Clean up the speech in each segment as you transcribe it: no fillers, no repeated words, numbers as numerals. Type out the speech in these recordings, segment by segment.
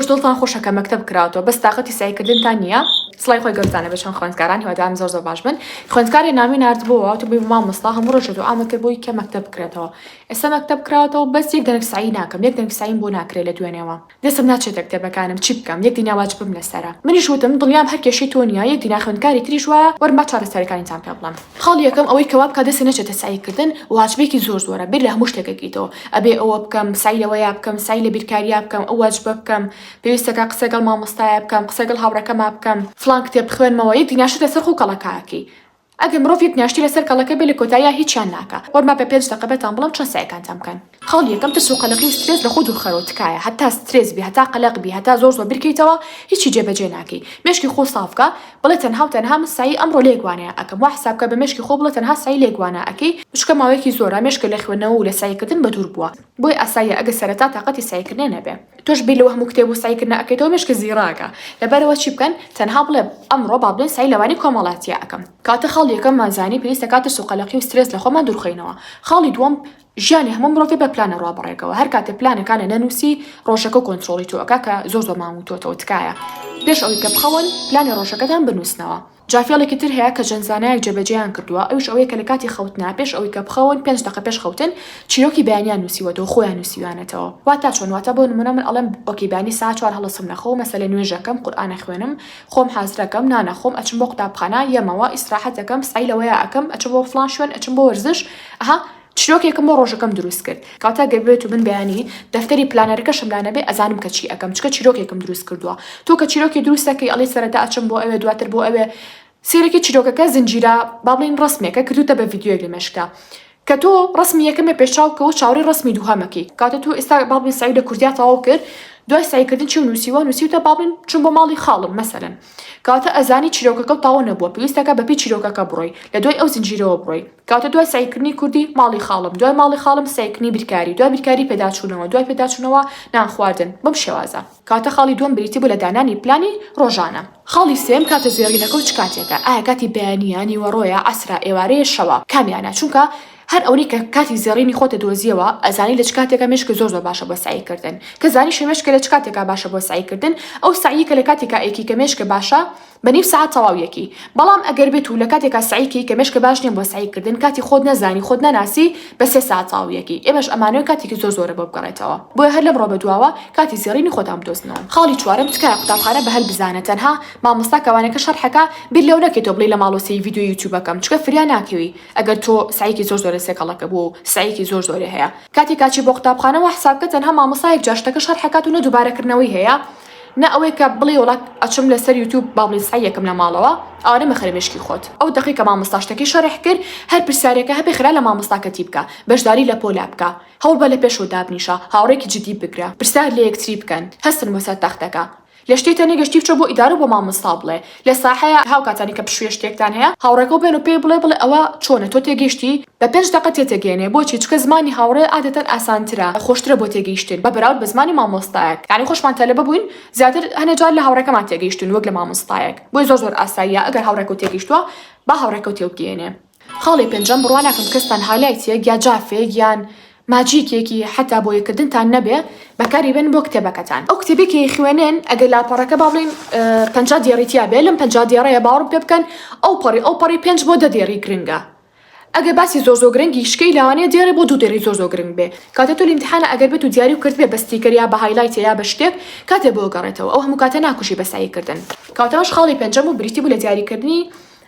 ئێوەش دڵتان خۆشە کە مەکتەب کراوەتەوە بەس تاقەتی سەعی کردنتان نییە؟ سڵاوی خوای گەورەتان لێبێ چۆن خوێندکاران هیوادارم زۆر زۆر باش بن خوێندکارێ نامی ناردبۆوە وتبووی مامۆستا هەموو ڕۆژێ دوعامە کرد بۆی کە مەکتەب بکرێتەوە ئێستا مەکتەب کراوەتەوە بەس یەک دەنک سەعی ناکەم یەک دەنک سەعیم بۆ ناکرێ لە دوێنێوە دەستم ناچێتە کتێبەکانم چی بکەم یەک دنیا واجبم لەسەرە منیش وتم دڵنیام هەر کێشەی تۆ نییە یەک دنیا خوێندکاری تریش وایە وەرن با چارەسەرەکانیتان پێ بڵێم. خاڵی یەکەم ئەوەی کە وابکا دەستت نەچێتە سەعی کردن واجبێکی زۆر زۆرە بیر لە هەموو شتێک ئەکەیتەوە ئەبێ ئەوە بکەم سەعی لەوەیا بکەم سەعی لە بیرکاریا بکەم ئەو واجبە بکەم پێویستەکە قسە گەڵ مامۆستایا بکەم قسە گەڵ هاوڕێکەما بکەم فڵان کتێب بخوێنمەوە یەک دنیا شت لەسەر خۆو کەڵەکە ئەکەی ئەگەر مرۆڤ یەک دنیا شتی لەسەر کەڵەکە بێ لە کۆتاییا هیچیان ناکا وەرن با بە پێنج دەقە بێتان بڵێم چۆن سەعیەکانتان بکەن. خاڵی یەکەم ترس و قەلەقی و سترێس لە خۆ دوورخەرەوە تکایە هەتا سترێس بی هەتا قەلەق بی هەتا زۆر زۆر بیرکەیتەوە هیچی جێبەجێ ناکەی مێشکی خۆ ساف کە بڵێ تەنها و تەنها من سەعی ئەمڕۆ لە یەک وانەیا ئەکەم وا حساب کە بە مێشکی خۆ بڵێ تەنها سەعی لە یەک وانە ئەکەی چونکە ماوەیەکی زۆرە مێشکت لە خوێندنەوە و لە سەعی کردن بەدوور بووە بۆیە ئاساییە ئەگەر سەرەتا تاقەتی سەعی کردنێ نەبێ تۆش بیر لەوە هەموو کتێب و سەعی کردنە ئەکەیتەوە مێشکت زیڕە ئەکا لەبەرئەوە چی بکەن تەنها بڵێ ئەمڕۆ با بڵێین سەعی لە وانەی کۆمەڵاتییا ئەکەم کەواتە خاڵی یەکەممان زانی پێویستە کات ترس و قەلەقی و سترێس لە خۆمان دوورخەینەوە خاڵی دووەم ژیانی هەموو مرۆڤێ بە پلانە ڕوا بەڕێکەوە هەر کاتێ پلانەکانە نەنووسی ڕۆژەکە کۆنترۆڵی تۆ ئەکا کە زۆر زۆرمان وتۆتەوە تکایە پێش ئەوەی کە بخەون پلانی ڕۆژەکەتان بنووسنەوە جا فێڵێکی تر هەیە کە جەند زانایەک جێبەجێیان کردووە ئەویش ئەوەیە کە لە کاتی خەوتنا پێش ئەوەی کە بخەون پێنج دەقە پێش خەوتن چیرۆکی بەیانیان نووسیوەتەوە خۆیان نووسیویانەتەوە واتا چۆن واتا بۆ نموونە من ئەڵێم okay بەیانی ساعت چوار هەڵەسم لە خەو مەسەلەن نوێژەکەم قورئان ئەخوێنم خۆم حازرەکەم نان ئەخۆم ئەچم بۆ قوتابخانە یەمەوە ئیسراحەت ئەکەم سەعی لەوەیا ئەکەم ئەچم بۆ فڵان شوێن ئەچم بۆ وەرزش ئەها چیرۆکێکم بۆ ڕۆژەکەم دروست کرد کەواتە گەر بێت و من بەیانی دەفتەری planner ەکەشم لا نەبێ ئەزانم کە چی ئەکەم چکە چیرۆکێکم دروست کردووە تۆ کە چیرۆکی دروست دەکەی ئەڵێی سەرەتا ئەچم بۆ ئەوێ دواتر بۆ ئەوێ سەیرەکی چیرۆکەکە زنجیرە با بڵێین ڕەسمێکە کردوتە بە ڤیدیۆیەک لە مێشکتا کە تۆ ڕەسمی یەکەمێ پێشچاو کە و چاوەڕێی ڕەسمی دووهەمەکەی کاتە تۆ ئێستا با بڵێین سەعی لە کوردیا تەواو کرد دوای سەعیکردن چی نووسیوە نووسیوتە با بڵێین چوم بۆ ماڵی خاڵم مەسەلەن کەواتە ئەزانی چیرۆکەکە و تەواو نەبووە پێویستەکە بەپێی چیرۆکەکە بڕۆی لە دوای ئەو زنجیرەوە بڕۆی کەواتە دوای سەعیکردنی کوردی ماڵی خاڵم دوای ماڵی خاڵم سەعیکردنی بیرکاری دوای بیرکاری پێداچوونەوە دوای پێداچوونەوە نان خواردن بەم شێوازە. کەواتە خاڵی دووەم بریتی بوو لە دانانی پلانی ڕۆژانە. خاڵی سێیەم کاتە زێڕینەکە و چ کاتێکە ئایا کاتی بەیانییە نیوەڕۆیە عەسرە ئێوارەیە شەوە کامیانە چونکە هەر ئەونەی کە کاتی زێڕینی خۆتە دۆزیەوە ئەزانی لە چ کاتێکا مێشکت زۆر زۆر باشە بۆ سەعی کردن کە زانیشە مێشکە لە چ کاتێکا باشە بۆ سەعی کردن ئەو سەعیەی کە لە کاتێکا ئەیکەی کە مێشکە باشە بە نیو سەعات تەواو یەکی بەڵام ئەگەر بێت و لە کاتێکا سەعی کەی کە مێشکە باش نیە بۆ سەعی کردن کاتی خۆت نەزانی خۆت نەناسی بە سێ سەعات تەواو یەکی ئێمەش ئەمانەوێ کاتێکی زۆر زۆرە بۆ بگەڕێتەوە بۆیە هەر لەمڕۆ بەدواوە کاتی زێڕینی خۆتان بدۆزنەوە. خاڵی چوارەم، تکایە قوتابخانە بە هەل بزانە تەنها مامۆستا کە وانەکە شەرحەکا بیر لەوە نەکەیتەوە بڵێی لە ماڵەوە سەیری ڤیدیۆی یوتیوب ئەکەم چونکە فریا ناکەوی ئەگەر تۆ سەعیەکی زۆر زۆرە سێکەڵەکە بووە و سەعیەکی زۆر زۆرێ هەیە کاتێک کاچی بۆ قوتابخانە وا حساب کە تەنها مامۆستا یەک جار شتەکە شەرحەکات و نە دووبارەکردنەوەی هەیە نە ئەوەی کە بڵێی وەڵا ئەچم لەسەر یوتیوب با بڵێین سەعیەکم لە ماڵەوە ئەوانە مەخەرە مێشکی خۆت ئەو دەقەی کە مامۆستا شتەکەی شەرح کرد هەر پرسیارێکە هەبێ خێرا لە مامۆستاکەتی بکە بەشداری لە پۆلا بکە هەوڵبە لە پێشەوە دابنیشە هاوڕێکی جدی بگرە پرسیار لە یەکتری بکەن هەستن بۆ سەر تەختەکە لە شتێ تێنەگەشتی بچۆ بۆ ئیدارە و بۆ مامۆستا بڵێ لە ساحەیە هاوکاتانی کە پشویە شتێکتان هەیە هاوڕێکەو بێن و پێی بڵێ بڵێ ئەوە چۆنە تۆ تێگەیشتی بە پێنج دەقە تێتەگەیەنێ بۆچی چونکە زمانی هاوڕێ عادەتەن ئاسانترە خۆشترە بۆ تێگەیشتن بە بەراورد بە زمانی مامۆستایەک یانی خۆشمان تەلەبە بووین زیاتر هەنێ جار لە هاوڕێکەمان تێگەیشتوین وەک لە مامۆستایەک بۆیە زۆر زۆر ئاساییە ئەگەر هاوڕێکەو تێگەیشتووە با هاوڕێکەو تێبگەیەنێ. خاڵی پێنجەم، بڕوا ناکەم کەستان highlight ێک یا جافێک یان magic ێکی حەتا بۆ یەکردنتان نەبێ بەکاری بێنن بۆ کتێبەکەتان ئەو کتێبەی کە ئەیخوێنن ئەگەر لاپەڕەکە با بڵێین 50 دێڕی تیا بێ لەم 50 دێڕەیە باوەڕم پێ بکەن ئەو پەڕی ئەو پەڕی پێنج بۆ دە دێڕی گرنگە ئەگەر باسی زۆر زۆر گرنگی شکەی لەوانەیە دێڕێ بۆ دوو دێڕی زۆر زۆر گرنگ بێ کاتێ تۆ لە ئیمتیحانە ئەگەر بێت و دیاری و کردبێ بە sticker یا بە highlight ێ یا بە شتێک کاتێ بۆ گەڕێتەوە ئەو هەموو کاتە ناکوژی بە سەعی کردن کەواتە ئەوەش خاڵی پێنجەم بوو بریتی بوو لە دیاریکردنی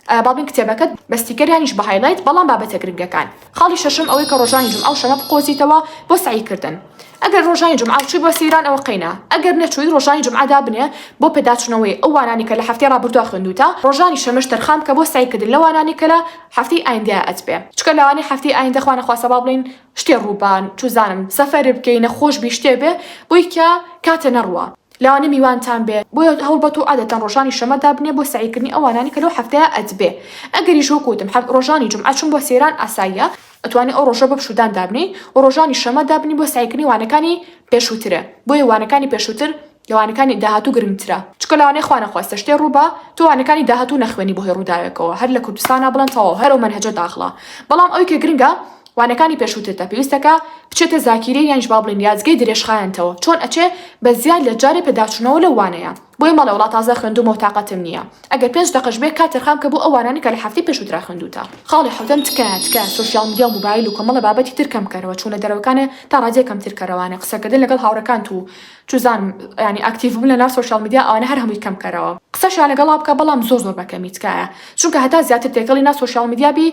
با بڵێین کتێبەکەت بە sticker یانیش بە highlight بەڵام بابەتە گرنگەکان. خاڵی شەشەم ئەوەی کە ڕۆژانی جومعە و شەمە بقۆزیتەوە بۆ سەعی کردن. ئەگەر ڕۆژانی جومعە چووی بۆ سەیران ئەوە قەینا، ئەگەر نەچووی ڕۆژانی جومعە دابنێ بۆ پێداچوونەوەی ئەو وانانەی کە لە هەفتەی ڕابردووا خوێندووتە، ڕۆژانی شەمەش تەرخان بکە بۆ سەعی کردن لەو وانانەی کە لە هەفتەی ئایندەیا ئەتبێ. چونکە لەوانەیە هەفتەی ئایندە خوا نەخواستە با بڵێین شتێ ڕووبان، چوزانم سەفەر بکەی، نەخۆش بی، شتێ بێ، بۆی کە کاتێ نەڕوا. لەوانەیە میوانتان بێ، بۆیە هەوڵبە تۆ عادەتەن ڕۆژانی شەمە دابنێ بۆ سەعی کردنی ئەو وانانەی کە لەو هەفتەیە ئەتبێ، ئەگەریش وەک وتم حەفت ڕۆژانی جومعە چوون بۆ سەیران ئاساییە، ئەتوانی ئەو ڕۆژە بە پشوودان دابنێی و ڕۆژانی شەمە دابنی بۆ سەعی کردنی وانەکانی پێشووترێ، بۆیە وانەکانی پێشووتر لە وانەکانی داهاتوو گرنگترە، چونکە لەوانەیە خوا نەخواستە شتێ ڕووبا تۆ وانەکانی داهاتوو نەخوێنی بەهۆی ڕووداوێکەوە هەر لە کوردستانا بڵێن تەواو هەر ئەو مەنهەجە داخڵە، بەڵام ئەوی کە گرنگە. وانەکانی پێشووترتە پێویستەکە بچێتە زاکیرەی یانیش با بڵێین یادگەی درێژخایەنتەوە چۆن ئەچێ بە زیاد لە جارێ پێداچوونەوە لەو وانەیە بۆیە مەڵێ وەڵا تازە خوێندوومە و تاقەتم نییە ئەگەر پێنج دەقەش بێ کات تەرخان بکە بۆ ئەو وانانەی کە لە هەفتەی پێشووترا خوێندووتە. خاڵی حەوتەم تکایە تکایە سۆشیاڵ میدیا و موبایل و کۆمەڵە بابەتی تر کەم کەرەوە چوونە دەرەوەکانێ تا ڕادەیەک کەمتر کەرەوانێ قسەکردن لەگەڵ هاوڕێکانت و چوزانم یانی ئاکتیڤ بوون لەناو سۆشیاڵ میدیا ئەوانە هەر هەمووی کەم کەرەوە قسەشیان لەگەڵا بکە بەڵام زۆر زۆر بە کەمی تکایە چونکە هەتا زیاتر تێکەڵی ناو سۆشیاڵ میدیا بی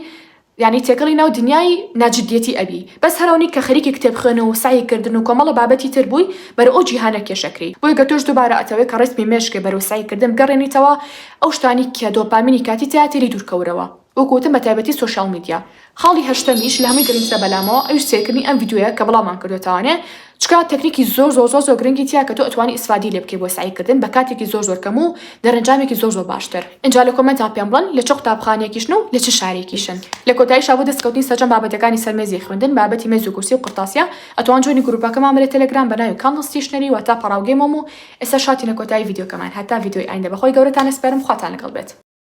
یانی تێکەڵی ناو دنیای ناجدیەتی ئەبی بەس هەرەونی کە خەریکی کتێب خوێنەوە و سەعی کردن و کۆمەڵە بابەتی تر بووی بەرەو ئەو جیهانە کێشەکری بۆیە گەر تۆش دووبارە ئەتەوێ کە ڕیتمی مێشکێ بەرەو سەعی کردن بگەڕێنیتەوە ئەو شتانی کە دۆپامینی کاتی تیایە لێی دوور کەورەوە وەکو وتم بە تایبەتی سۆشیاڵ میدیا. خاڵی هەشتەمیش لە هەمووی گرنگترە بەلامەوە ئەویش سەیرکردنی ئەم ڤیدیۆیە کە بڵاومان کردۆتەوانێ چونکە تەکنیکی زۆر زۆر زۆر زۆر گرنگی تیا کە تۆ ئەتوانی ئیسفادەی لێ بکەی بۆ سەعی کردن بە کاتێکی زۆر زۆر کەم و دەرەنجامێکی زۆر زۆر باشتر ئینجا لە کۆمێنتا پێم بڵێن لە چ قوتابخانەیەکیشن و لە چ شارێکیشن لە کۆتاییشا بۆ دەستکەوتنی سەرجەم بابەتەکانی سەر مێزی خوێندن بابەتی مێز و کورسی و قرتاسیە ئەتوان join ی گروپەکەمان بن لە تەلەگرام بە ناوی کاندڵ ستیشنەری واتا پەڕاوگەی مۆم و ئێستاش هاتینە کۆتایی ڤیدیۆکەمان هەتا ڤیدیۆی ئایندە بەخوای گەورەتان ئەسپێرم خواتان لەگەڵ بێت.